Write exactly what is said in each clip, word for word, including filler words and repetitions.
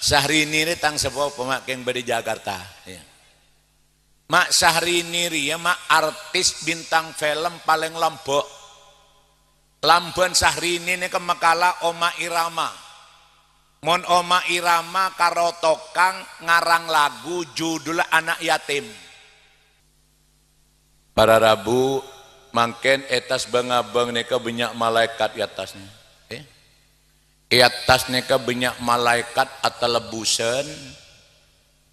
Syahrini rè tang sapopo, Ma', kèng bâdâ Jakarta. Iyâ. Ma' Syahrini rèya, Ma', artis bintang film palèng lambâ'. Lambân Syahrini nèka makala Oma Irama. Mon Oma Irama karo tokang ngarang lagu judulla Anak Yatim. Para rabu, mangkèn è attas bâng-abâng nèka bânnya' malaèkat è attas nè-, eh? È attas nèka bânnya' malaèkat atalebbusan,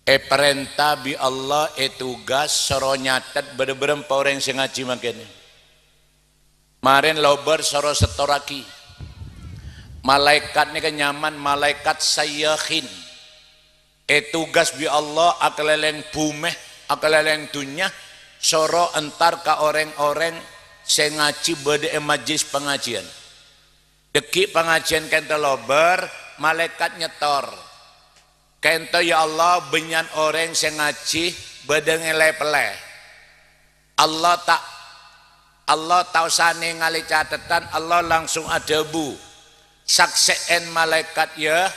èparènta bi' Allah, ètugas, soro nyatet bâdâ bârâmpa orèng sè ngajhi mangkèn. Marèn lobâr soro sètorraghi. Malaèkat nèka nyamana malaèkat Sayyakhin. Ètugas bi' Allah akalèlèng bhumè, akalèlèng dhunnya, soro entar ka orèng-orèng sè ngajhi bâdâ è majlis pangajiân. Dâgghi' pangajiân kènto lobâr, malaèkat nyètor. Kènto, ya Allah, bânnya'an orèng sè ngajhi bâdâ ngèlè-pèllè. Allah ta', Allah ta' osa nèngalè catetan, Allah langsung adhâbu, "Saksè'è malaèkat, yâ,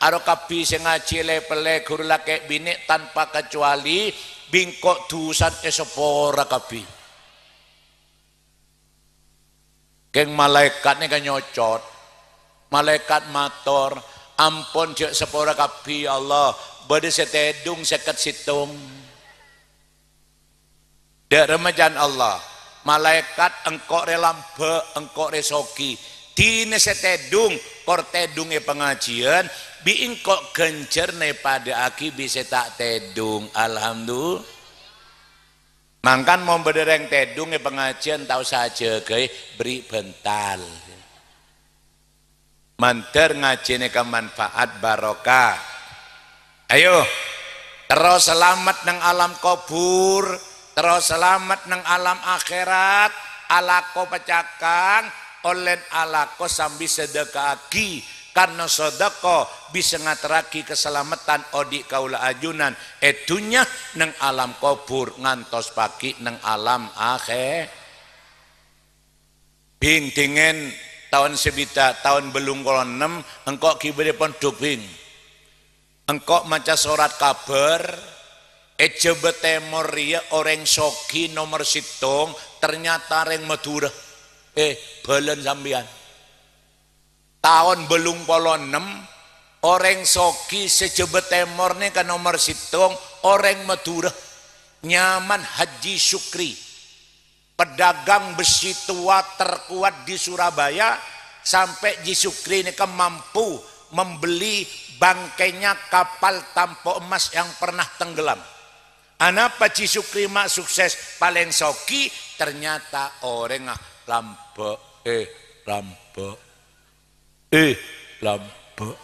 aro kabbhi sè ngajhi lè-pèllè ghuru lakè' binè' tanpa kecuali, bi' engko' dusana èsapora kabbhi." Kèng malaèkat nèka nyocot. Malaèkat mator, "Ampon, jhâ' sapora kabbhi, ya Allah. Bâdâ sè tèdung sèket sèttong." Dâ' remma can Allah, "Malaèkat, engko' rè lambâ', engko' rè soghi. Dinah sè tèdung, kor tèdung è pangajiân, bi' engko' ghânjhârna èpadâ'aghi bi' sè ta' tèdung." Alhamdulillah. Mangkana mon bâdâ rèng tèdung è pangajiân, ta' osa ajâgâi, bherri' bhântal. Mandhâr ngajhi nèka manfaat, barokah. Ayo, terro salamet neng alam kobhur, terro salamet neng alam akhèrat, alako pacakang, ollèn alako sambi sedeka'aghi, karna sedekah bisa ngaterraghi kasalameddhân odi' kaulâ ajunan è dhunnya, neng alam kobhur, ngantos paghi' neng alam akhè-, Bhing, dhingèn taon sabidhâk, taon bâllung polo ennem, engko' ghi' bâdâ è pondhuk, Bhing. Engko' maca sorat kabhâr, è Jhâbâ Tèmor rèya orèng soghi nomer sèttong, ternyata rèng Madhurâ. Eh, bhâlân sampèyan. Taon bâllung polo ennem, orèng soghi sè Jhâbâ Tèmor nèka nomer sèttong, orèng Madhurâ. Nyamana Haji Syukri. Pedagang besi tua terkuat di Surabaya, sampai Ji Sukri nèka mampu membeli bangkainya kapal tampok emas yang pernah tenggelam. Anapa Ji Sukri ma' sukses palèng soghi? Ternyata orèngnga lambâ', eh, lambâ', eh, lambâ'.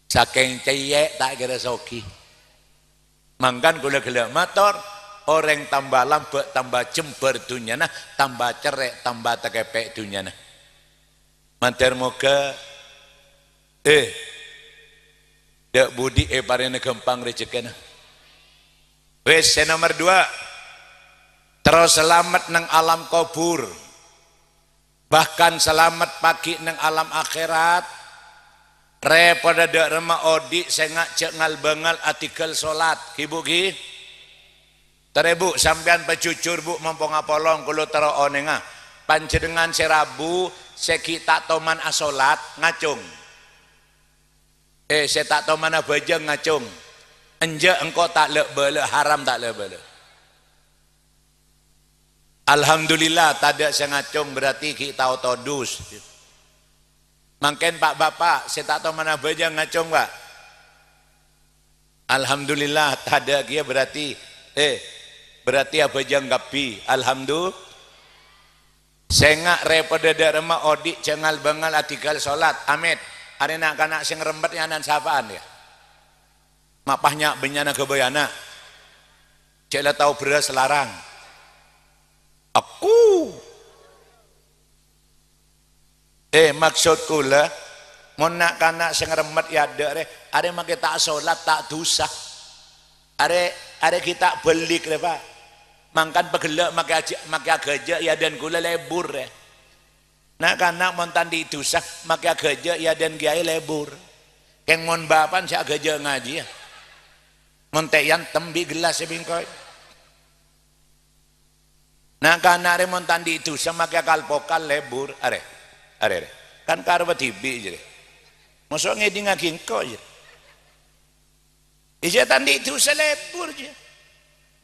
Sakèng cèyè' ta' kèra soghi. Mangkana kaulâ ghellâ' mator, orèng tamba lambâ', tamba jembhâr dhunnyana, tamba cerrè', tamba takèpè' dhunnyana. Mandhâr moghâ, eh, dâ' budhi èparèngana ghâmpang rejekkèna. Wis, sè nomer dua, terro salamet neng alam kobhur. Bahkan salamet paghi' neng alam akhèrat. Rèpodhâ dâ' remma odi' sènga' jhâ' ngal-bângal adhingghâl solat, ghi, Bu, ghi? Torè, Bu, sampèyan pajhujhur, Bu, mompo ngapolong, kaulâ terro onènga. Panjhennengngan sè rabu, sè ghi' ta' toman asolat, ngacong. Eh, sè ta' toman abhâjâng, ngacong. Enjâ', engko' ta' lè'-bâlâ', haram ta' lè'-bâlâ'. Alhamdulillah, tadâ' sè ngacong, berarti ghi' tao todus. Mangkèn, Pa', Bapa', sè ta' toman abhâjâng ngacong, Pa'. Alhamdulillah, tadâ' kèya berarti, eh, berarti abhâjâng kabbhi. Alhamdu-, sènga' rèpodhâ dâ' remma odi' jhâ' ngal-bângal adhingghâl solat. Amèt, arè na'-kana' sè ngrempet yâ nan sapa'an, yâ? Ma' pas nya'-bânnya'na ghâbâyâna. Cè' la tao bherrâs larang. Aku. Eh, maksod kaulâ, mon na'-kana' sè ngrempet è adâ' rè, arè makè ta' solat, ta' dusa. Arè, arè ghi' ta' bâlik rè, Pa'. Mangkana paghellâ' makè ajâ-, makè aghâjâ' è adâ'na kaulâ lebur rè. Na'-kana' mon ta' andi' dusa, makè aghâjâ' è adâ'na kèyaè lebur. Kèng mon bâpa'na sè aghâjâ ngajhiyâ. Mon ta' èantem bi' gellassâ bingkoy. Na'-kana' rè mon ta' andi' dhusa makè kal-pokal lebur, arè. Arè, arè. Kan karebbhâ dhibi', jârèya. Mosok ngèdingngaghi engko', jârèya. Iyâ, ta' andi' dhusa lebur, jârèya.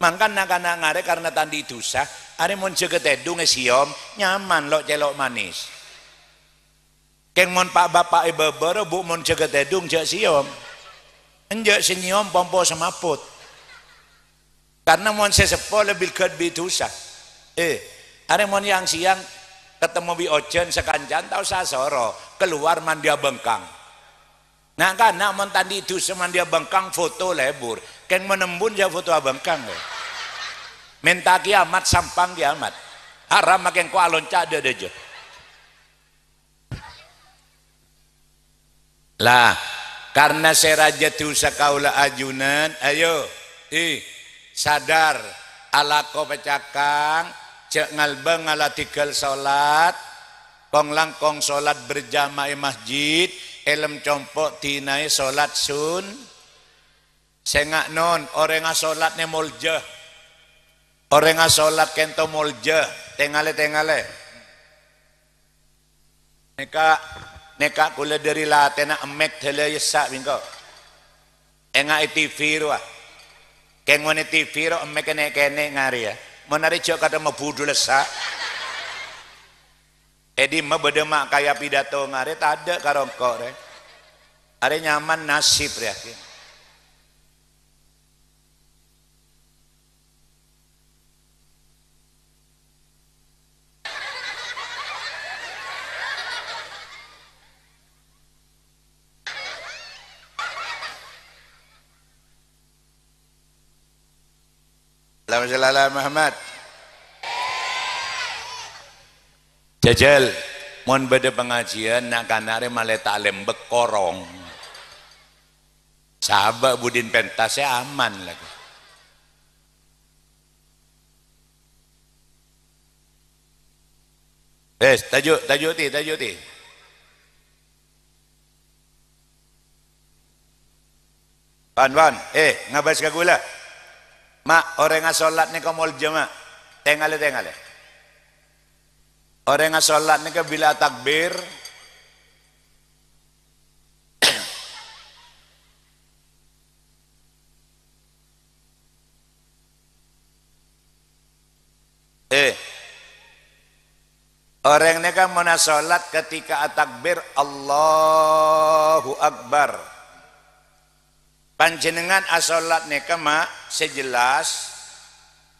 Mangkana na'-kana' ngarè karna ta' andi' dhusa, arè mon jâgâ tèdung èsèyom, nyaman lo'-cèlo' manis. Kèng mon pa'-bapa' è bâbâ rowa, Bu', mon jâgâ tèdung jâ' sèyom. Enjâ' sè nyèyom pompo samaput. Karna mon sè seppo lebbi ghâdhâ bi' dhusa. Eh, arè mon yang-sèyang katemmo bi' ojhân sakanca'an, ta' osa soro, kalowar mandi abângkang. Na'-kana' mon ta' andi' dhusa mandi abângkang, foto lebur. Kèng mon embun jâ' foto abângkang, eh. Mènta kiyamat, sampang kiyamat. Haram makè engko' alonca' dâ'-dâjâ. Lah, karna sè rajâ dhusa kaulâ ajunan, ayo, i, sadar, alako pacakang, jâ' ngalbâng ngala dhigghâl solat, kong-langkong solat berjamaah è masjid, èlem compo' dinaè solat sun-, sènga' non, orèng asolat nè molja. Orèng asolat kènto molja. Tèngalè, tèngalè. Nèka, nèka kulâ dâri latèna emmek dâlâ yessa' bingko. Enga' è T V rowa. Kèng mon è T V ro emmek kènè'-kènè' ngarè, ya. Mon arè jâ' kadhâng mabudhu lessa'. È dimma bâdâ ma' kaya pidato ngarè tadâ' ka rongko' rè. Arè nyaman nasib rè. Allahumma shalli ala Muhammad. Jajal, mon bâdâ pangajiân, na'-kana' rè malè ta' lembek korong. Sabâ' budina pentas sè aman lagi. Wes, tajuk, tajuk ti, tajuk ti. Wan, wan, eh, ngabâs ka ghulâ. Ma', orèng asolat nèka molja, ma'. Tèngalè, tèngalè. Orèng asolat nèka bilâ atakbir, Eh, orèng nèka mon asolat ketika atakbir, "Allahu Akbar." Panjhennengngan asolat nèka, ma', sè jelas,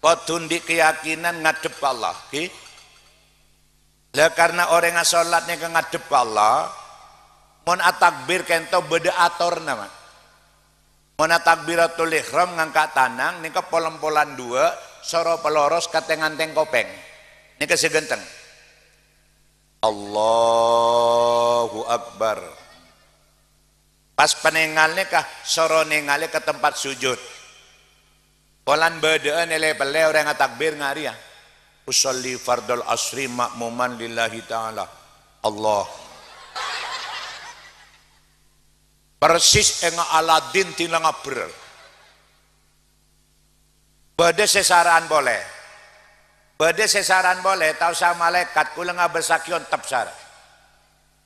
kodhu andi' keyakinan ngadhep ka Allah, ghi? Lah, karna orèng asolat nèka ngadhep ka Allah, mon atakbir kènto bâdâ atorna, ma'. Mon atakbiratul ihram ngangka' tanang nèka pol-empolan duwâ', soro paloros ka tèng-antèng kopèng. Nèka sè ghânteng. Allahu Akbar. Pas panèngal nèka, soro nèngalè ka tempat sujud. Polana bâdâ'ân èlè-pellè orèng atakbir ngarèya, "Usolli fardhal asri ma'muman lillahi ta'ala." Allah. Persis enga' Aladin dina ngabber. Bâdâ sè sara'an polè. Bâdâ sè sara'an polè, ta' osa malaèkat, kulâ ngabâssaghi ontep sara.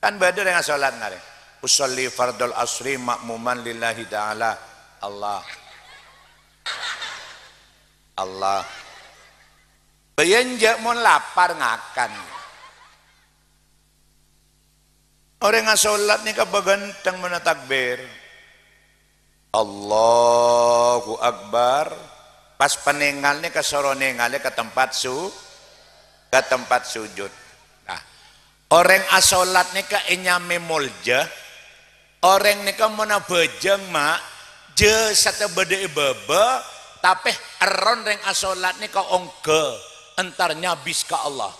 Kan bâdâ orèng asolat ngarè, "Usolli fardhal asri ma'muman lillahi ta'ala." Allah. Allah. Bâjâng jâ' mon lapar ngakan. Orèng asolat nèka bâghânteng mon atakbir. Allahu Akbar. Pas panèngal nèka soro nèngalè ka tempat su-, ka tempat sujud. Nah, orèng asolat nèka ènyamaè molja. Orèng nèka mon abhâjâng, ma', jâ' satèya bâdâ è bâbâ, tapè èrron rèng asolat nèka ongghâ, entar nyabis ka Allah.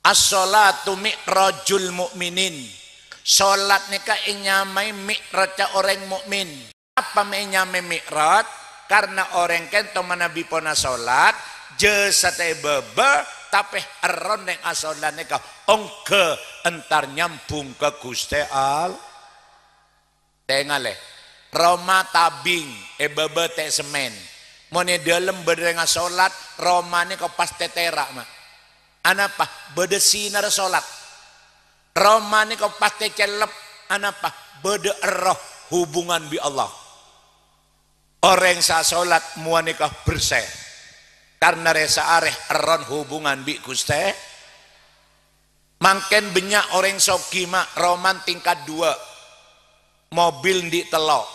"As-sholatu mi'rajul mu'minin." Sholat nèka ènyamaè mi'rajhâ orèng mukmin. Apa mè' ènyamaè mi'raj? Karna orèng kènto manabi pon asholat, jâ' satèya è bâbâ, tapè èrron rèng asholat nèka ongghâ entar nyambung ka Ghustè All-, Tèngalè. Roma tabing, è bâbâ tè' semmèn. Mon è dâlem bâdâ rèng asholat, roma nèko pas tètèra', ma'. Anapa? Bâdâ sinar sholat. Roma nèko pas tècellep. Anapa? Bâdâ erroh hubungan bi' Allah. Orèng sè asholat mowa nèka bersè. Karna rè-saarè erroh hubungan bi' Ghustè. Mangkèn bânnya' orèng soghi, ma', roman tingkat dua, mobil andi' tello'.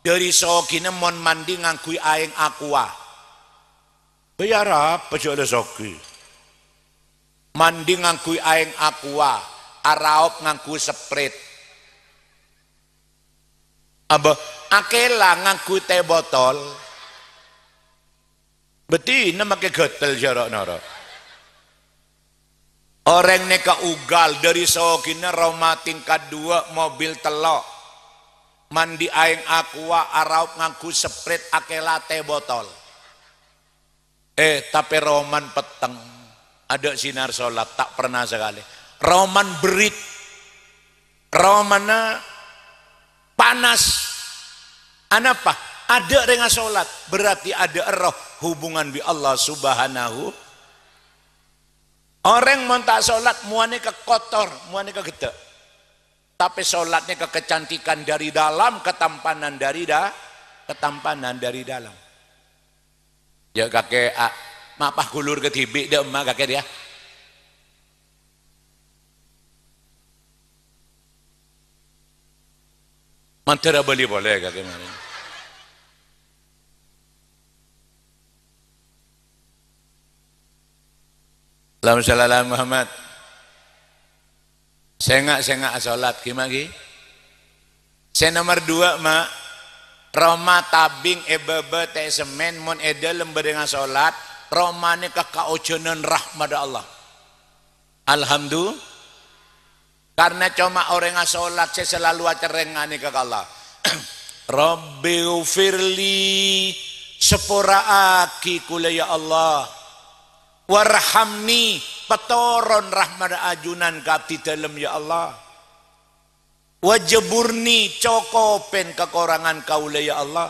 Dâri soghina mon mandi ngangghuy aèng Aqua. Bâjâr apa jhâ' la soghi? Mandi ngangghuy aèng Aqua, araop ngangghuy Sprite. Abâ, akèla ngangghuy tè botol. Bâdina makè ghâtel jhâ' ro'-noro'. Orèng nèka ugal dâri soghina roma tingkat dua, mobil tello'. Mandi aèng Aqua, araop ngangghuy Sprite, akèla tè botol. Eh, tapè roman petteng. Adâ' sinar sholat, ta' pernah sakalè. Roman berrit. Romana panas. Anapa? Adâ' rèng asholat. Berarti adâ' erroh hubungan bi' Allah Subhanahu. Orèng mon ta' sholat, mowa nèka kotor, mowa nèka ghedda'. Tapè sholat nèka kecantikan dari dalam, ketampanan dari da-, ketampanan dari dalam. Jhâ' kakè, a, mapa ghulur kadhibi' dâ' emma kakè rèya. Mandhâr abâli polè kakè marè. Allahumma shalli ala Muhammad. Sènga', sènga' asholat, ghi, ma', ghi? Sè nomer dua, ma', roma tabing è bâbâ tè' semmèn, mon è dâlem bâdâ rèng asholat, roma nèka kaojhânan rahmat Allah. Alhamdu-, karna coma orèng asholat sè selalu acerrèng nganèka ka Allah. Rabbighfirli, sapora'aghi kaulâ, ya Allah. Warhamni, patoron rahmat ajunan ka abdhi dâlem, ya Allah. Wajburni, cokobhân kakorangan kaulâ, ya Allah.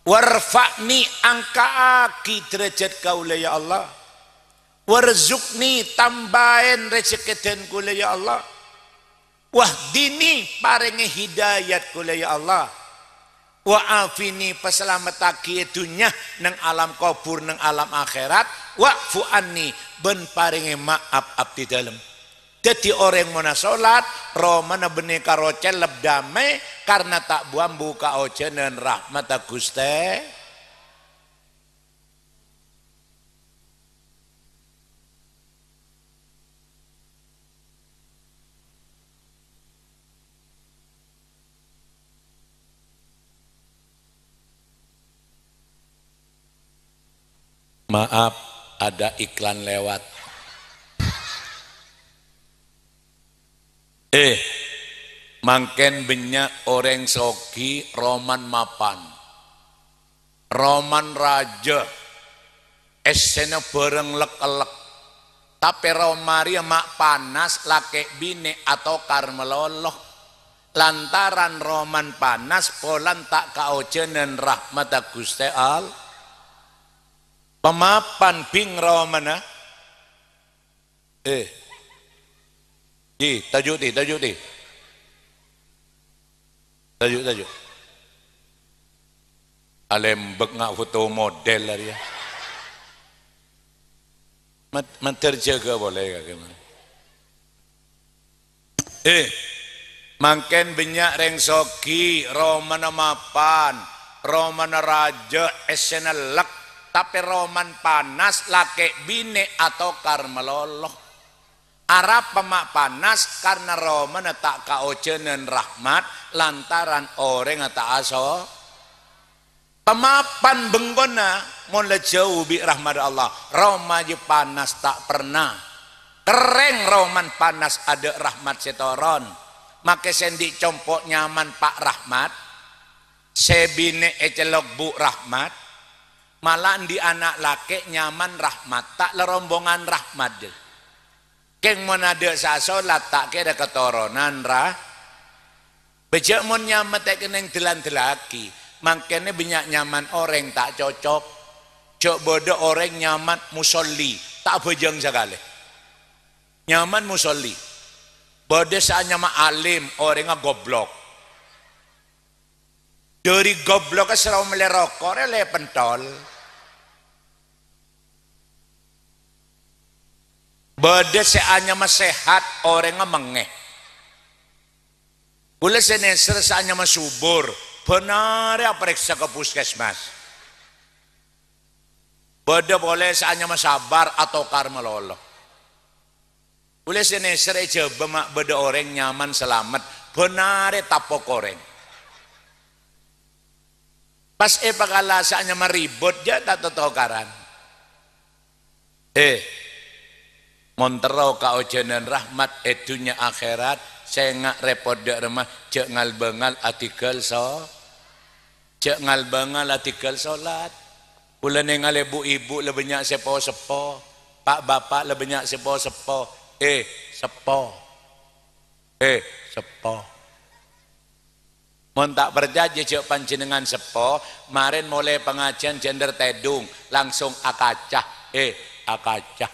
Warfa'ni, angka'aghi dârâjhât kaulâ, ya Allah. Warzuqni, tambâi rejhekkè dhân kaulâ, ya Allah. Wahdini, parèngè hidayat kaulâ, ya Allah. Wa afini, pasalamettaghi è dhunnya, neng alam kobhur, neng alam akhèrat. Wa'fu anni, bân parèngè ma'ap abdhi dâlem. Dhâddhi orèng monna sholat, romana bânnè karo cellep damè, karna ta' bu-ambu kaojhânan rahmatta Ghustè. Maaf, ada iklan lewat. Eh, mangkèn bânnya' orèng soghi roman mapan. Roman rajâ, essèna bhârâng lek-ellek. Tapè roma rèya ma' panas, lakè' binè' atokar malolo. Lantaran roman panas, polana ta' kaojhânan rahmatta Ghustè All-, pamapan bhing romana. Eh. Di, taju' di, taju' di. Taju', taju'. Alembek nga' foto model arèya. Mat-, mandhâr jâgâ polè ka kemma. Eh, mangkèn bânnya' rèng soghi, romana mapan, romana rajâ, essèna lek, tapè roman panas, lakè' binè' atokar malolo. Arapa ma' panas? Karna romana ta' kaojhânan rahmat lantaran orèngnga ta' aso-, pamapan bengkona mon la jhâu bi' rahmat Allah. Roma jâ panas ta' perna. Kerrèng roman panas adâ' rahmat sè toron. Makè sè andi' compo' nyaman Pa' Rahmat, sè binè' ècellok Bu' Rahmat, mala andi' ana' lakè' nyaman Rahmat, ta' la rombongan Rahmat jâ. Kèng mon adâ' sè asolat ta' kèra katoronan ra-, Bâjâ mon nyamana ta' kennèng dâlan-dâllaghi, mangkènè bânnya' nyamana orèng ta' cocok. Jhâ' bâdâ orèng nyamana musolli, ta' abhâjâng sakalè. Nyamana musolli. Bâdâ sè anyama alim, orèngnga goblok. Dâri goblokka sè rao mellè roko' rè lè pentol. Bâdâ sè anyama sehat, orèngnga mengngè. Kaulâ sè nèser sè anyama subur, bân arè aparèksa ka puskesmas. Bâdâ polè sè anyama sabar, atokar malolo. Kaulâ sè nèser è Jhâbâ ma' bâdâ orèng nyamana Salamet, bân arè tapok orèng. Pas èpakala sè anyama ribut, jhâ' ta' totokaran. Eh, mon terro ka ojhânan rahmat è dhunnya akhèrat, sènga' rèpot dâ' remma, jhâ' ngal-bângal adhingghâl so-, jhâ' ngal-bângal adhingghâl solat. Kaulâ nèngalè bu-ibu la bânnya' sè po-seppo, pa'-bapa' la bânnya' sè po-seppo. Eh, seppo. Eh, seppo. Mon ta' parcajâ jhâ' panjhennengngan seppo, marèn molè pangajhiyân jhâ' ndâr tèdung, langsung akaca. Eh, akaca.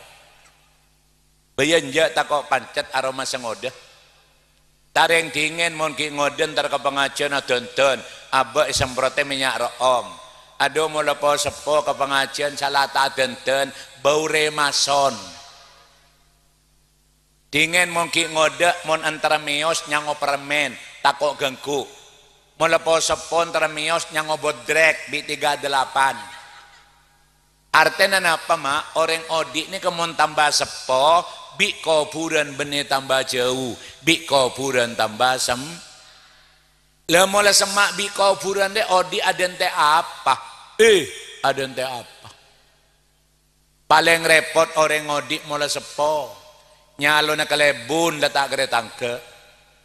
Bâjâ enjâ' tako' pancet aromasa ngodâ. Ta' rèng dhingèn mon ghi' ngodâ entar ka pangajhiyân adhândhân, abâ' èsemprotè mènnya' ro'om. Adhu, mon la po-seppo ka pangajhiyân sala ta' adhândhân, bâu rèmason. Dhingèn mon ghi' ngodâ, mon entara mèyos nyango permen, tako' ganggu. Mon la po-seppo entara mèyos nyango bodrek bi' tiga delapan. Artèna napa, ma'? Orèng odi' nèka mon tamba seppo, bi' kobhurân bânnè tamba jâu, bi' kobhurân tamba sem-, la mola semma' bi' kobhurân rè odi' adhânte' apa? Eh, adhânte' apa? Palèng rèpot orèng odi' mola seppo. Nyalona kalèbun la ta' kèra tangghâ'.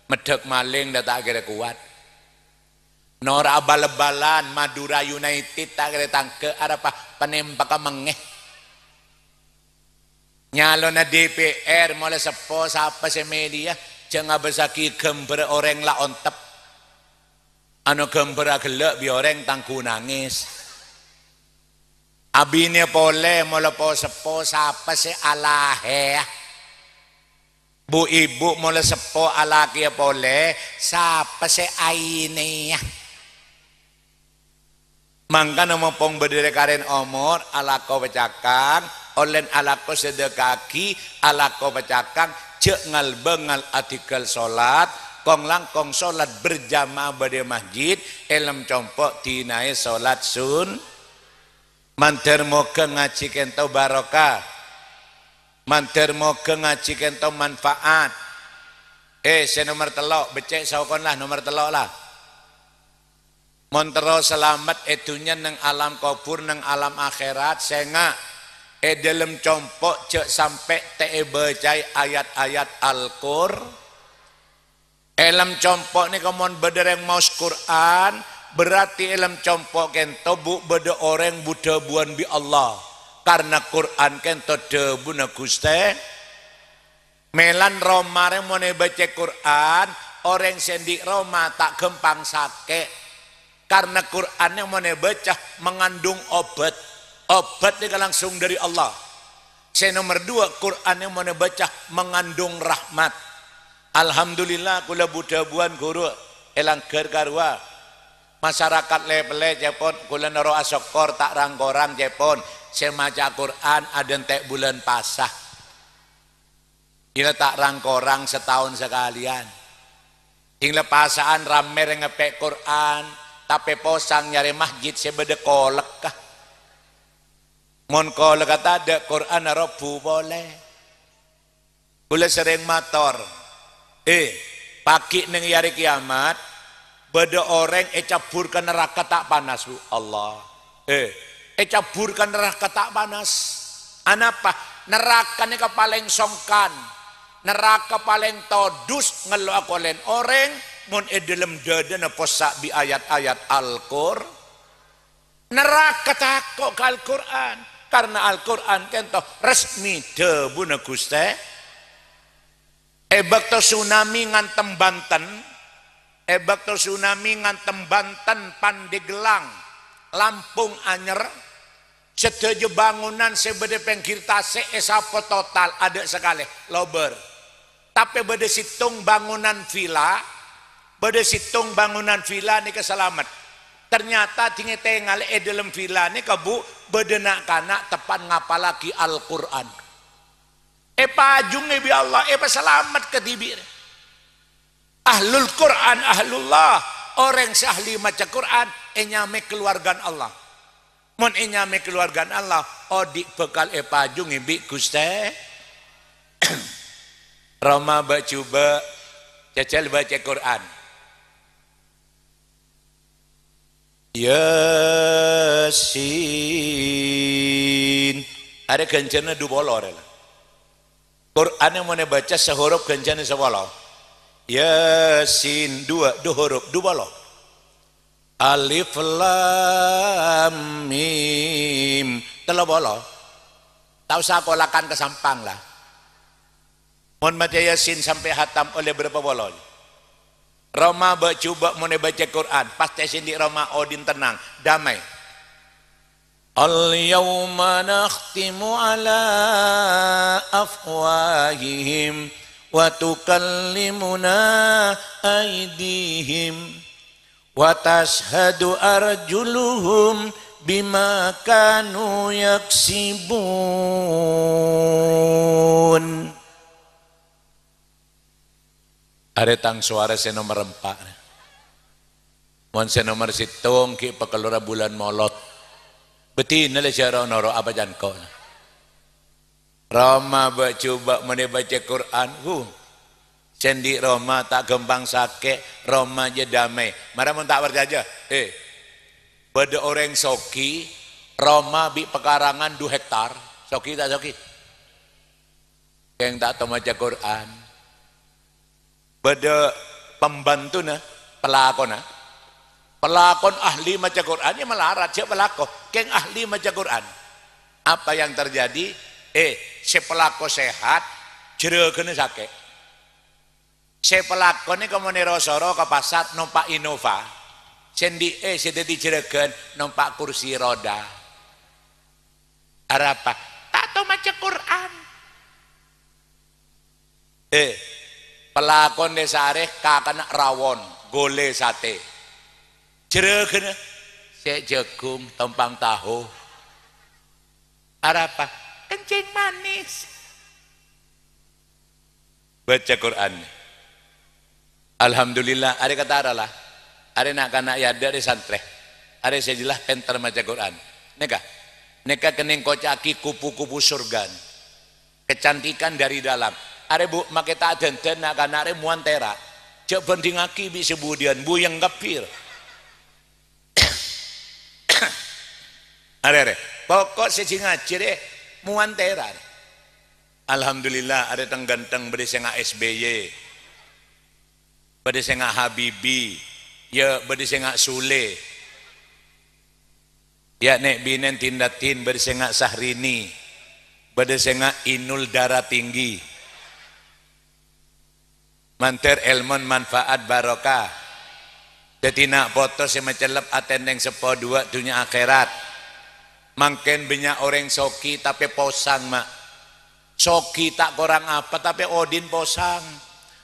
Meddhâk malèng la ta' kèra kowat. Nora bal-balan Madura United ta' kèra tangghâ', arapa panèmpakka mengngè. Nyalona D P R mola seppo, sapa sè mèlèya? Jhâ' ngabâssaghi ghâmbhârrâ orèng la ontep. Ano ghâmbhârrâ ghellâ' bi' orèng tangghu nangès. Abinè polè mola po-seppo, sapa sè alahèya? Bu-ibu mola seppo alakèya polè, sapa sè ainèya? Mangkana mompong bâdâ rè-karèn omor, alako pacakang, ollèn alako sadhâka'aghi, alako pacakang, jhâ' ngal-bângal adhingghâl solat, kong-langkong solat berjamaah bâdâ è masjid, è lem compo' dinaè solat sun-, Mandhâr moghâ ngajhi kènto barokah. Mandhâr moghâ ngajhi kènto manfaat. Eh, sè nomer tello', beccè' saokon la, nomer tello' la. Mon terro salamet è dhunnya neng alam kobhur, neng alam akhèrat, sènga', è dhâlem compo' jhâ' sampè' ta' èbâcaè ayat-ayat Al-Qur-, È lem compo' nèka mon bâdâ rèng maos Qur'an, berarti è lem compo' kènto bu-, bâdâ orèng bu-dhâbuwân bi' Allah. Karna Qur'an kènto dhâbuna Ghustè. Mèlan roma rèng mon èbâca Qur'an, orèng sè andi' roma ta' ghâmpang sakè'. Karna Qur'an nèka mon èbâca mengandung obat. Obat nèka langsung dhâri Allah. Sè nomer duwâ', Qur'an nèka mon èbâca mengandung rahmat. Alhamdulillah, kaulâ bu-dhâbuwân ghuru è langghâr karowa. Masarakat lè-pellè, cèpon, kaulâ noro' asokkor ta' rang-korang, cèpon, sè maca Qur'an adhânte' bulân pasa. Gila ta' rang-korang sataon sakalèyan. Sing la pasa'an rammè rèng ngèpè' Qur'an, tapè posang nyarè masjid sè bâdâ kolekka. Mon kolekka tadâ', Qur'anna robbhu polè. Kaulâ serrèng mator, "Eh, paghi' neng è arè kiyamat, bâdâ orèng ècabbhur ka naraka ta' panas, Bu." Allah. Eh, ècabbhur ka naraka ta' panas. Anapa? Naraka nèka palèng songkan. Naraka palèng todus ngello'a kolèn orèng mon è dhâlem dhâdhâna possa' bi' ayat-ayat Al-Qur-, Naraka tako' ka Al-Qur'an, karna Al-Qur'an kènto resmi dhâbuna Ghustè. È bâkto tsunami ngantem Banten, È bâkto tsunami ngantem Banten, Pandeglang, Lampung Anyer, sadhâjâ bângonan sè bâdâ pèngghir tasè' èsapo total, adâ' sakalè, lobâr. Tapè bâdâ sèttong bângonan villa, bâdâ sèttong bângonan villa nèka salamet. Ternyata dingngè tèngalè è dâlem villa nèka, Bu, bâdâ na'-kana' teppan ngapallaghi Al-Qur'an. Èpajungè bi' Allah, èpasalamet kadhibi'. Ahlul Qur'an, ahlullah, orèng sè ahli maca Qur'an, ènyamaè kaluwargana Allah. Mon ènyamaè kaluwargana Allah, odi' bhâkal èpajungè bi' Ghustè. Roma bâ' jhubâ', jhâjhâl baca Qur'an. Yasin. Arè ghânjhârânna dhu polo, arè la. Qur'an mon èbâca sahuruf ghânjhârânna sapolo. Yasin, dua, dhu huruf, dhu polo. Alif Lam Mim, tello polo. Ta' osa kolakan ka Sampang, la. Mon maca Yasin sampè' hatam ollè bârâmpa polo? Roma bâ' jhubâ' mon èbâca Qur'an, pastè sè andi' roma odi' tennang, damai. Al-yauma nakhtimu ala afwahihim wa tukallimuna aidihim wa tashhadu arjuluhum bima kanu yaksibun. Arè tang sowara sè nomer empa'. Mon sè nomer sèttong ghi' pakellorra bulân Molot. Bâdina la jhâ' ro'-noro' apa can ko'. Roma bâ' jhubâ' mon èbâca Qur'an, hu. Sè andi' roma ta' ghâmpang sakè', roma jhâ' damai. Mara mon ta' parcajâ, he. Bâdâ orèng sogi, roma bi' pekarangan dhu hektar. Sogi ta' sogi? Kèng ta' tao maca Qur'an. Bâdâ pambhântona, pelakona. Pelakon ahli maca Qur'an, ya malarat, jhâ' pelako. Kèng ahli maca Qur'an. Apa yang terjadi? Eh, sè pelako sehat, jhârâghânna sakè'. Sè pelako nèko mon èro-soro ka pasar nompa' Innova. Sè andi', eh, sè dhâddhi jhârâghân nompa' kursi roda. Arapa? Ta' tao maca Qur'an. Eh, pelakon desa arè kakana rawon, gole sate. Jhârâghânna sè jhâghung tompang taho. Arapa? Kencing manis. Baca Qur'an. Alhamdulillah, arè katara la. Arè na'-kana' è adâ' arè santrè. Arè sè jelas pènter maca Qur'an. Nèka, nèka kennèng koca'aghi kupu-kupu surga. Kecantikan dari dalam. Arè, Bu, makè ta' dandan na'-kana' arè mowan tèra'. Jhâ' bhândhingngaghi bi' sè budiyân, buyeng kabbhi. Arè, arè. Pokok sè jhâ' ngajhi rè mowan tèra'. Alhamdulillah, arè thèng-ghânthèng bâdâ sè nga' S B Y. Bâdâ sè nga' Habibie. Ya, bâdâ sè nga' Sule. Ya, nè' binèn din-raddin, bâdâ sè nga' Syahrini. Bâdâ sè nga' Inul Darah Tinggi. Mandhâr èlmon manfaat barokah. Dhâddhi na' poto sè macellep atèntèng seppo duwâ' dhunnya akhèrat. Mangkèn bânnya' orèng sogi tapè posang, Ma'. Sogi ta' korang apa, tapè odi'na posang.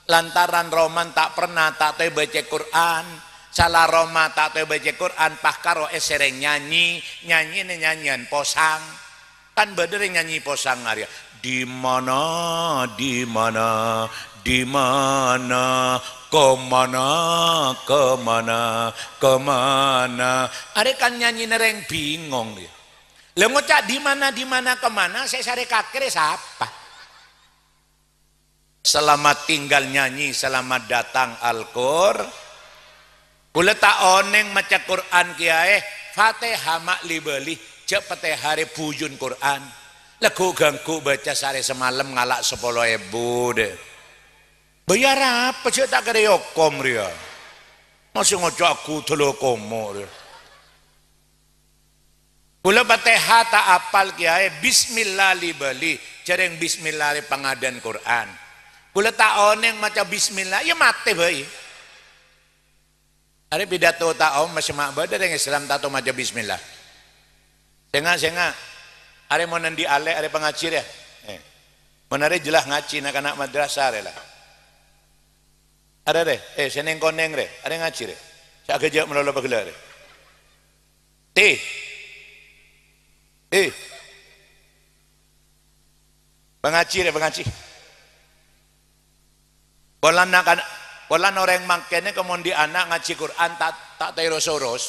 Lantaran romana ta' pernah ta' tao èbâca Qur'an. Sala roma ta' tao èbâca Qur'an, pas karo èsèrèng nyanyi, nyanyina nyanyian posang. Kan bâdâ rèng nyanyi posang arèya, "Di mana, di mana, di mana, ke mana, ke mana, ke mana." Arè kan nyanyina rèng bingong, ya. Lha ngoca' "Di mana, di mana, ke mana", sè sarè kakèrè sapa? Selamat tinggal nyanyi, selamat datang Al-Qur. Kaulâ ta' onèng maca Qur'an kèyaè, Fatihah ma' li-bâli, jhâ' Fatihah rè bujun Qur'an. Lagghu' ganggu bâca sarè samalem ngala' sapolo èbu, dè. Bâjâr apa jhâ' ta' kèrè okom rèya? Masih ngoca' aku dolo komo rèya. Kaulâ Fatihah ta' apal kèyaè, bismillah li-bâli, jhârèng bismillah rè pangadhân Qur'an. Kaulâ ta' onèng maca bismillah, ya matè bhâi. Arè pidato ta' omas, ma' bâdâ rèng Islam ta' to maca bismillah. Sènga', sènga'. Arè mon andi' alè', arè pangajhi rè. Eh. Mon arè jelas ngajhi na'-kana' madrasah rè la. Arè rè, eh, sè neng-koneng rè, arè ngajhi rè. Sè aghâjâ' malolo paghellâ' rè. Ti. Eh. Pangajhi rè, pangajhi. Polana kan, polana orèng mangkèn nèka mon andi' ana' ngajhi Qur'an ta', ta' taros-oros.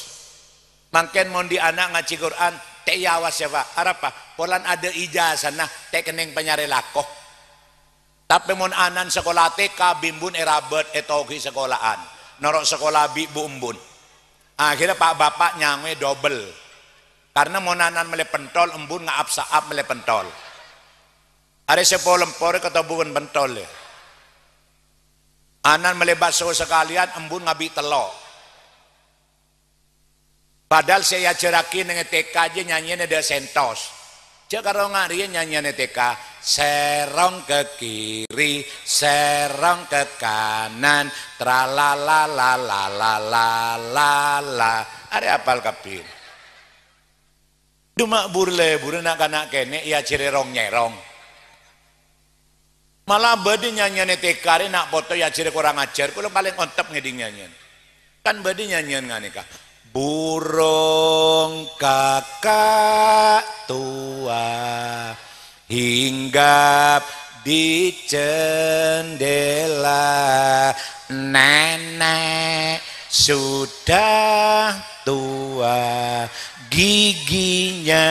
Mangkèn mon andi' ana' ngajhi Qur'an, ta' èyawas ya, Pak. Arapa? Polana adâ' ijazana, ta' kennèng panyarè lako. Tapè mon ana'na sakola T K, bi' embun èrabât, ètoghâi sakola'an. Noro' sakola bi' bu embun. Akhirnya pa'-bapa' nyangowè dobel. Karena mon ana'na mellè pentol, embun nga'ap-sa'ap mellè pentol. Arè sè polempor ketobu bân pentol, ya. Ana'na mellè bakso sakalèyan, embun ngabi' tello'. Padahal sè èajhârraghi neng T K jâ nyanyianna dâ' sentos. Jâ' karo nga' rèya nyanyianna T K, "Serong ke kiri, serong ke kanan, tralala." Arè apal kabbhi. Duma bur-lebur na'-kana' kènè' èajhârè rong-nyèrong. Mala bâdâ nyanyianna T K rè na' poto èajhârè korang ajhâr, kaulâ palèng ontep ngèdhing nyanyian. Kan bâdâ nyanyian nganèka, "Burung kakak tua hinggap di jendela, nenek sudah tua, giginya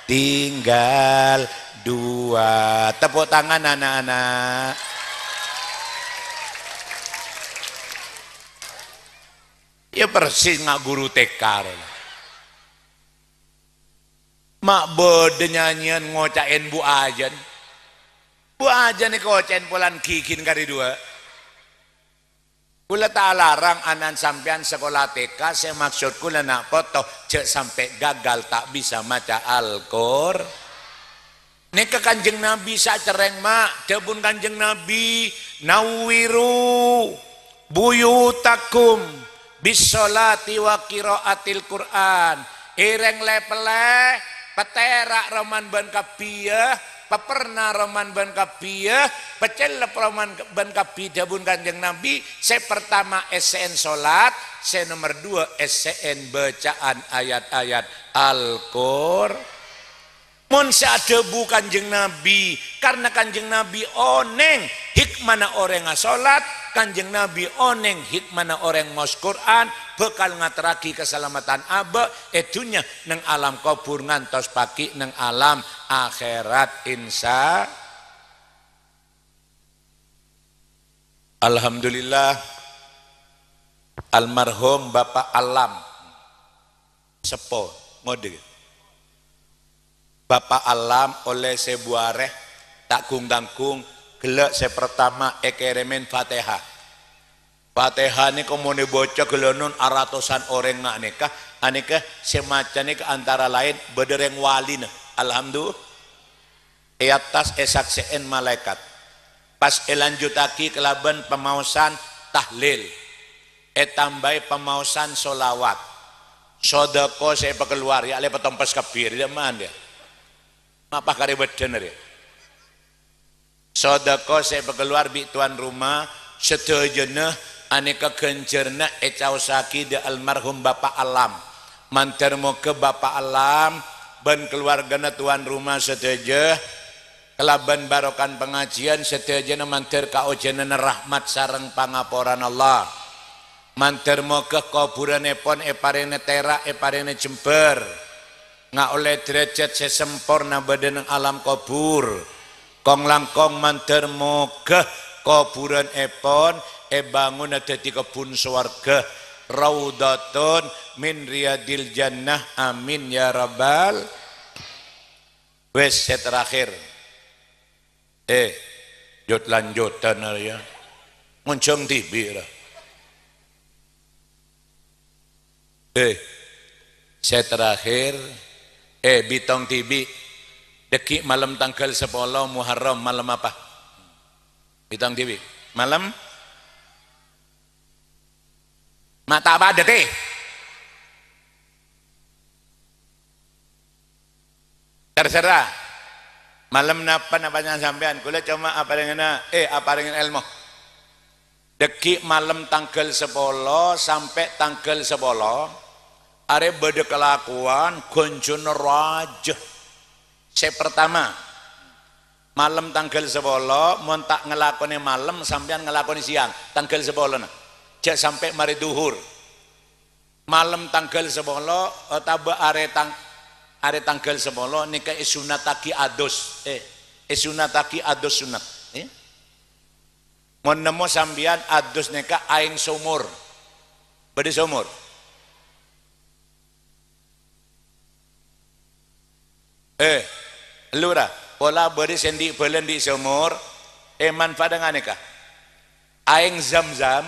tinggal dua." Tepuk tangan, anak-anak. Ya persis nga' guru T K rè. Ma' bâdâ nyanyian ngoca'èn bu ajân. Bu ajân èkoca'èn polana gigina karè duwâ'. Kaulâ ta' alarang ana'na sampèyan sakola T K, sè maksod kaulâ na' poto jâ' sampè' gagal ta' bisa maca Al-Qur. Nèka Kanjeng Nabi sacèrrèng, ma', dhâbuna Kanjeng Nabi, "Nawwiru buyutakum bis-sholati wa qiraatil Qur'an." Èrèng lè-pellè, patèra' romana bân kabbhi, ya, paperna romana bân kabbhi, ya, pacellep romana bân kabbhi, dhâbuna Kanjeng Nabi, sè partama èssè'èn sholat, sè nomer duwâ' èssè'èn bâca'an ayat-ayat Al-Qur. Mon sè adhâbu Kanjeng Nabi, karna Kanjeng Nabi onèng hikmana orèng asolat, Kanjeng Nabi onèng hikmana orèng maos Qur'an, bhâkal ngaterraghi kasalameddhân abâ' è dhunnya neng alam kobhur ngantos paghi' neng alam akhèrat, insya. Alhamdulillah, almarhum Bapak Alam. Seppo, ngodâ. Bapa' Alam ollè sèbu arè, ta' gung-tanggung, ghellâ' sè partama èkèrèmèn Fatihah. Fatihah nèko mon èbâca ghellânon aratosan orèng nga' nèka, anèka sè maca nèka antara laèn bâdâ rèng walina. Alhamdulillah. È attas èsaksè'èn malaèkat. Pas èlanjuttaghi kalabân pamaosan tahlil, ètambâi pamaosan sholawat, sodâko sè èpakalowar, ya' lè patompes kabbhi, rè, man, ya. Ma' pakarè bâdân, rè. Sodâko sè èpakalowar bi' towan roma, sadhâjâna anèka ghânjhârânna ècaossaghi dâ' almarhum Bapa' Alam. Mandhâr moghâ Bapa' Alam bân kalowargana towan roma sadhâjâ, kalabân barokana pangajiyân sadhâjâna mandhâr kaojhânanna rahmat sareng pangaporan Allah. Mandhâr moghâ kobhurânèpon èparèngè tèra', èparèngè jembhâr. Nga' ollè dârâjhât sè samporna bâdâ neng alam kobhur. Kong-langkong mandhâr moghâ kobhurânèpon èbângona dhâddhi kebbhun sowarghâ. Raudhatun min riyadil jannah. Amin ya rabbal. Wes, sè terakhir. Eh, jhut-lanjhutan arèya. Monjhâng dhibi', ra. Eh, sè terakhir. Eh, bitong dhibi'. Dhâggi' malem tangghâl sapolo Muharram, malem apa? Bitong dhibi'. Malem? Ma' ta' padâ, tè. Terserah. Malem napa, napa panjhennengngan sampèyan? Kaulâ coma aparèngana, eh, aparèngana èlmo. Dâgghi' malem tangghâl sapolo sampè' tangghâl sapolo, arè bâdâ kalakowan ghânjhârânna rajâ. Sè partama, malem tangghâl sapolo, mon ta' ngalakonè malem, sampèyan ngalakonè sèyang, tangghâl sapolona. Jhâ' sampè' marè dhuhur. Malem tangghâl sapolo otabâ arè tang-, arè tangghâl sapolo nèka èsunnattaghi ados, eh, èsunnattaghi ados sunnat, eh. Mon nemmo sampèyan ados nèka aèng somor. Bâdâ somor? Eh, ellura, pola bâdâ sè andi' bâlâ andi' somor, eh, manfaat nganèka. Aèng Zam-Zam,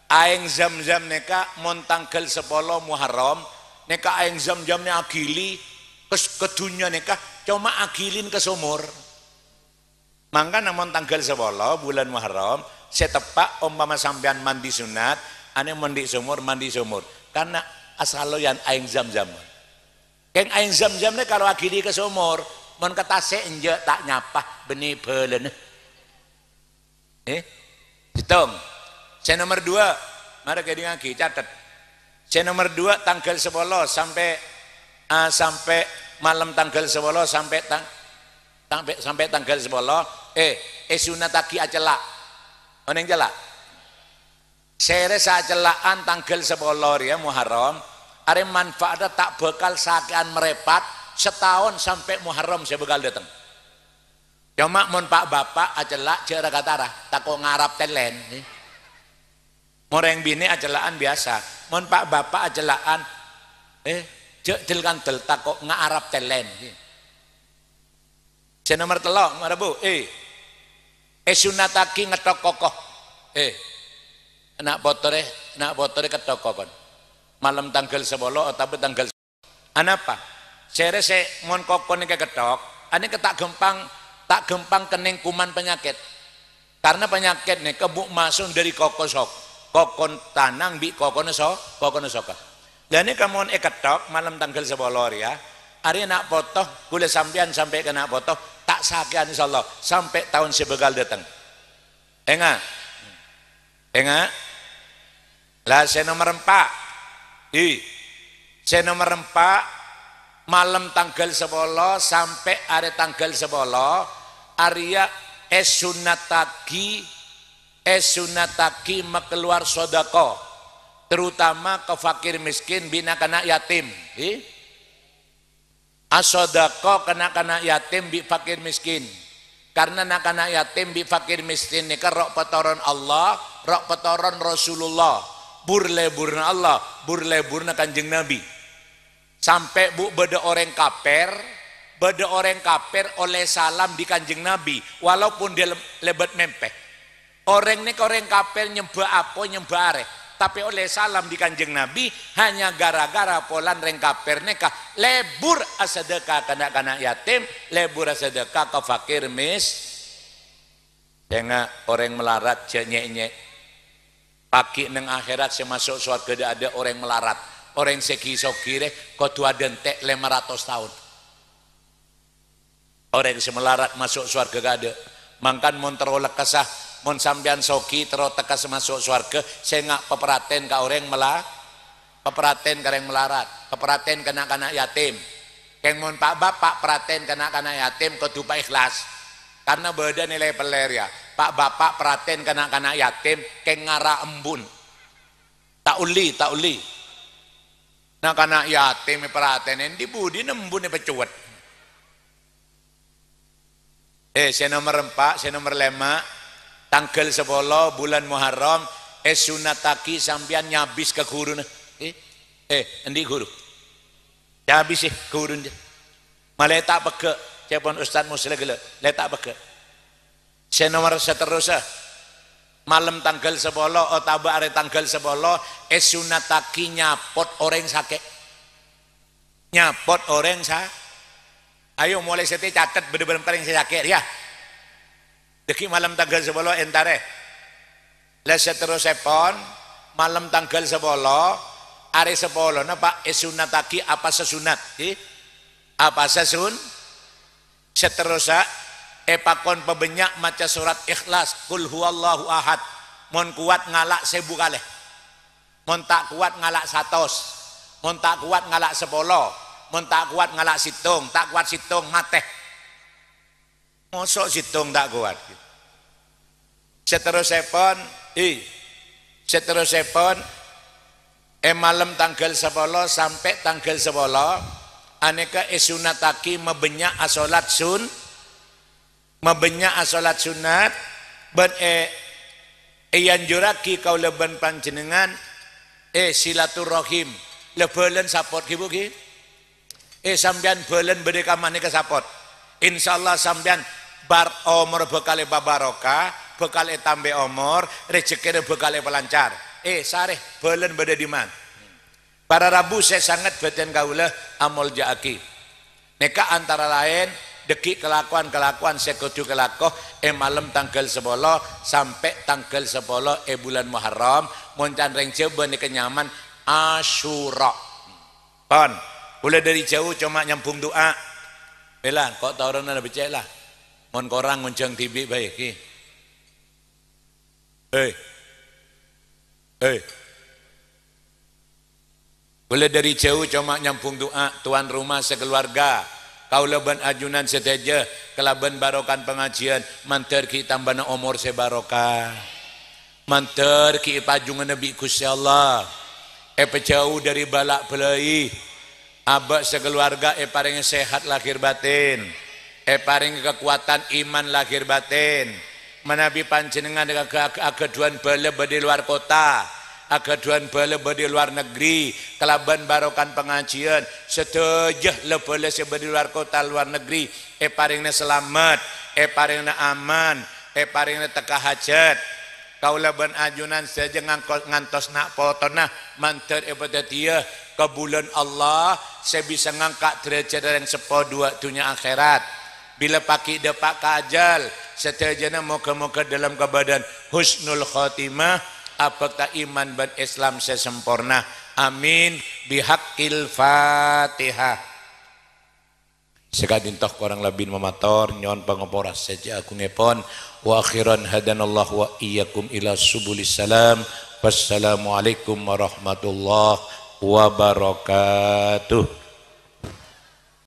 aèng Zam-Zam nèka mon tangghâl sapolo Muharram, nèka aèng Zam-Zam nè aghili ka s-, ka dhunnya nèka, coma aghilin ka somor. Mangkana mon tangghâl sapolo bulân Muharram, sè teppa' ompama sampèyan mandi sunnat, anè mandi somor, mandi somor. Karna asaloyan aèng Zam-Zam. Kèng aèng Zam-Zam nè kalo aghili ka somor, mon ka tasè' enjâ' ta' nyapa, bânnè bâlâna. Eh? Sèttong. Sè nomer dua, mara kèdingngaghi, catet. Sè nomer dua, tangghâl sapolo sampè', ah, sampè' malem tangghâl sapolo sampè' tang-, sampè', sampè' tangghâl sapolo, eh, èsunnattaghi acella'. Onèng cella'? Sèrè sacella'an tangghâl sapolo rèya Muharram, arè manfaatna ta' bhâkal sakè'an marèpat sataon sampè' Muharram sè bhâkal dâteng. Coma mon pa'-bapa' acella' jhâ' ra-katara, tako' ngarap tèlèn. Mon rèng binè' acella'an biyasa. Mon pa'-bapa' acella'an, eh, jhâ' dèl-kandel, tako' ngarap tèlèn. Sè nomer tello', mara, Bu, eh, èsunnattaghi ngettok koko. Eh, ana' potore, ana' potore kettok kokon. Malem tangghâl sapolo otabâ tangghâl Anapa? Sèrè sè mon koko nèka kettok, anèka ta' ghâmpang, ta' ghâmpang kennèng kuman panyakèt. Karna panyakèt nèka bu' maso' dâri koko sok-, kokon tanang bi' kokona so-, kokona soka. Lah nèka mon èkettok malem tangghâl sapolo rèya, arè ana' poto, kaulâ sampèyan sampè' ka ana' poto, ta' sakè'an insyaallah sampè' taon sè bhâkal dâteng. Enga'. Enga'. Lah, sè nomer empa'. Hi. Sè nomer empa', malem tangghâl sapolo sampè' arè tangghâl sapolo, arèya èsunnattaghi, èsunnattaghi makalowar sodako, terutama ka fakir miskin bi' na'-kana' yatim. Hi. Asodako ka na'-kana' yatim bi' fakir miskin. Karna na'-kana' yatim bi' fakir miskin nèka ro' patoron Allah, ro' patoron Rasulullah. Bur-leburna Allah, bur-leburna Kanjeng Nabi. Sampè' bu' bâdâ orèng kapèr, bâdâ orèng kapèr ollè salam bi' Kanjeng Nabi, walaupun dia lem-, lèbât mèmpè. Orèng nèka orèng kapèr nyembâ apoy, nyembâ arè, tapè ollè salam bi' Kanjeng Nabi, hanya gara-gara polana rèng kapèr nèka lebur asadhâka ka na'-kana' yatim, lebur asadhâka ka fakir mis-, sènga' orèng malarat jhâ' nyè'-nyè'. Paghi' neng akhèrat sè maso' sowarghâ dâ'-adâ' orèng malarat. Orèng sè ghi-soghi rè kodhu adhânte' lèma ratos taon. Orèng sè malarat maso' sowarghâ kaadâ'. Mangkana mon terro lekkassa, mon sampèyan soghi terro tekkas maso' sowarghâ, sènga' paparhatèn ka orèng mala-, paparhatèn ka orèng malarat, paparhatèn ka na'-kana' yatim. Kèng mon pa'-bapa' parhatèn ka na'-kana' yatim kodhu paèhlas. Karna bâdâ nilai pellèr, ya. Pa'-bapa' parhatèn ka na'-kana' yatim, kèng ngara embu'na. Ta' ollè, ta' ollè. Na'-kana' yatim èparhatènè, dhi budina embu'na èpacowet. Eh, sè nomer empa', sè nomer lèma', tangghâl sapolo bulân Muharram, èsunnattaghi sampèyan nyabis ka ghuruna. Eh, eh, andi' ghuru? Nyabis, eh, ghuruna. Malè ta' pegghâ', ca'èpon Ustad Musleh ghellâ', lè ta' pegghâ'. Sè nomer saterrossa, malem tangghâl sapolo otabâ arè tangghâl sapolo, èsunnattaghi nyapot orèng sakè'. Nyapot orèng sa-, ayo, molaè satèya catet bâdâ bârâmpa orèng sè sakè', ya. Dâgghi' malem tangghâl sapolo èntarè. Lah saterrossèpon, Malem tangghâl sapolo, arè sapolona, Pak, èsunnataghi apasa sunnat, ghi? Apasa sun-, saterrossa èpakon pabânnya' maca surat Ikhlas, Qul huwallahu ahad. Mon kowat ngala' sèbu kalè. Mon ta' kowat ngala' satos. Mon ta' kowat ngala' sapolo. Mon ta' kowat ngala' sèttong. Ta' kowat sèttong, matè. Moso' sèttong ta' kowat. Saterrossèpon, i, saterrossèpon, è malem tangghâl sapolo sampè' tangghâl sapolo, anèka èsunnataghi mabânnya' asholat sun-, mabânnya' asholat sunnat, bân è-, èanjurraghi kaulâ bân panjhennengngan, è, silaturrahim, la bhâlâna sapot, ghi, Bu, ghi? Eh, sampèyan bhâlâna bâdâ è kamma nèka sapot. Insyaallah sampèyan bar-, omor bhâkal èpabarokah, bhâkal ètambâi omor, rejhekkèna bhâkal èpalancar. Eh, sarè bhâlâna bâdâ è dimma? Para rabu sè sanget bâdân kaulâ amolja'aghi. Nèka antara laèn dhâggi' kalakowan-kalakowan sè kodhu èkalako è malem tangghâl sapolo sampè' tangghâl sapolo è bulân Muharram, mon can rèng Jhâbâ nèka nyaman Asyura. Pon, kaulâ dâri jhâu coma nyambhung du'a. Bella, ko' toronna la beccè' la. Mon korang ngonjhâng dhibi' bhâi, ghi. Hei. Hei. Kaulâ dâri jhâu coma nyambhung du'a, tuan rumah sakaluarga. Kaulâ bân ajunan sadhâjâ, kalabân barokana pangajiyân, mandhâr ghi' tambâna omor sè barokah. Mandhâr ghi' èpajhungana bi' Ghustè Allah, èpajhâu dâri bâlâ' bâlâi. Abâ' sakaluarga èparèngè sehat lahir batin, èparèngè kakowadhân iman lahir batin. Manabi panjhennengngan aga-, aga-, aghâdhuwân bâlâ bâdâ è lowar kottha, aghâdhuwân bâlâ bâdâ è lowar negri, kalabân barokana pangajiyân, sadhâjâ la bâlâ sè bâdâ è lowar kottha, lowar negri, èparèngana salamet, èparèngana aman, èparèngana tekka hajhât. Kaulâ bân ajunan sadhâjâ ngangko-, ngantos na' potona mandhâr èpadhâddhiyâ kabulân Allah sè bisa ngangka' dârâjhât rèng seppo duwâ' dhunnya akhèrat. Bilâ paghi' dâpa' ka ajhâl, sadhâjâna moghâ-moghâ dâlem kabâdâ'ân husnul khotimah, abhâkta iman bân Islam sè samporna. Amin. Bihaqqil Fatihah. Saka'dinto korang labbina mamator, nyo'on pangapora sadhâjâ agungèpon. Wa akhiran hadanallahu wa iyyakum ila subulis salam. Wassalamualaikum warahmatullahi wabarakatuh.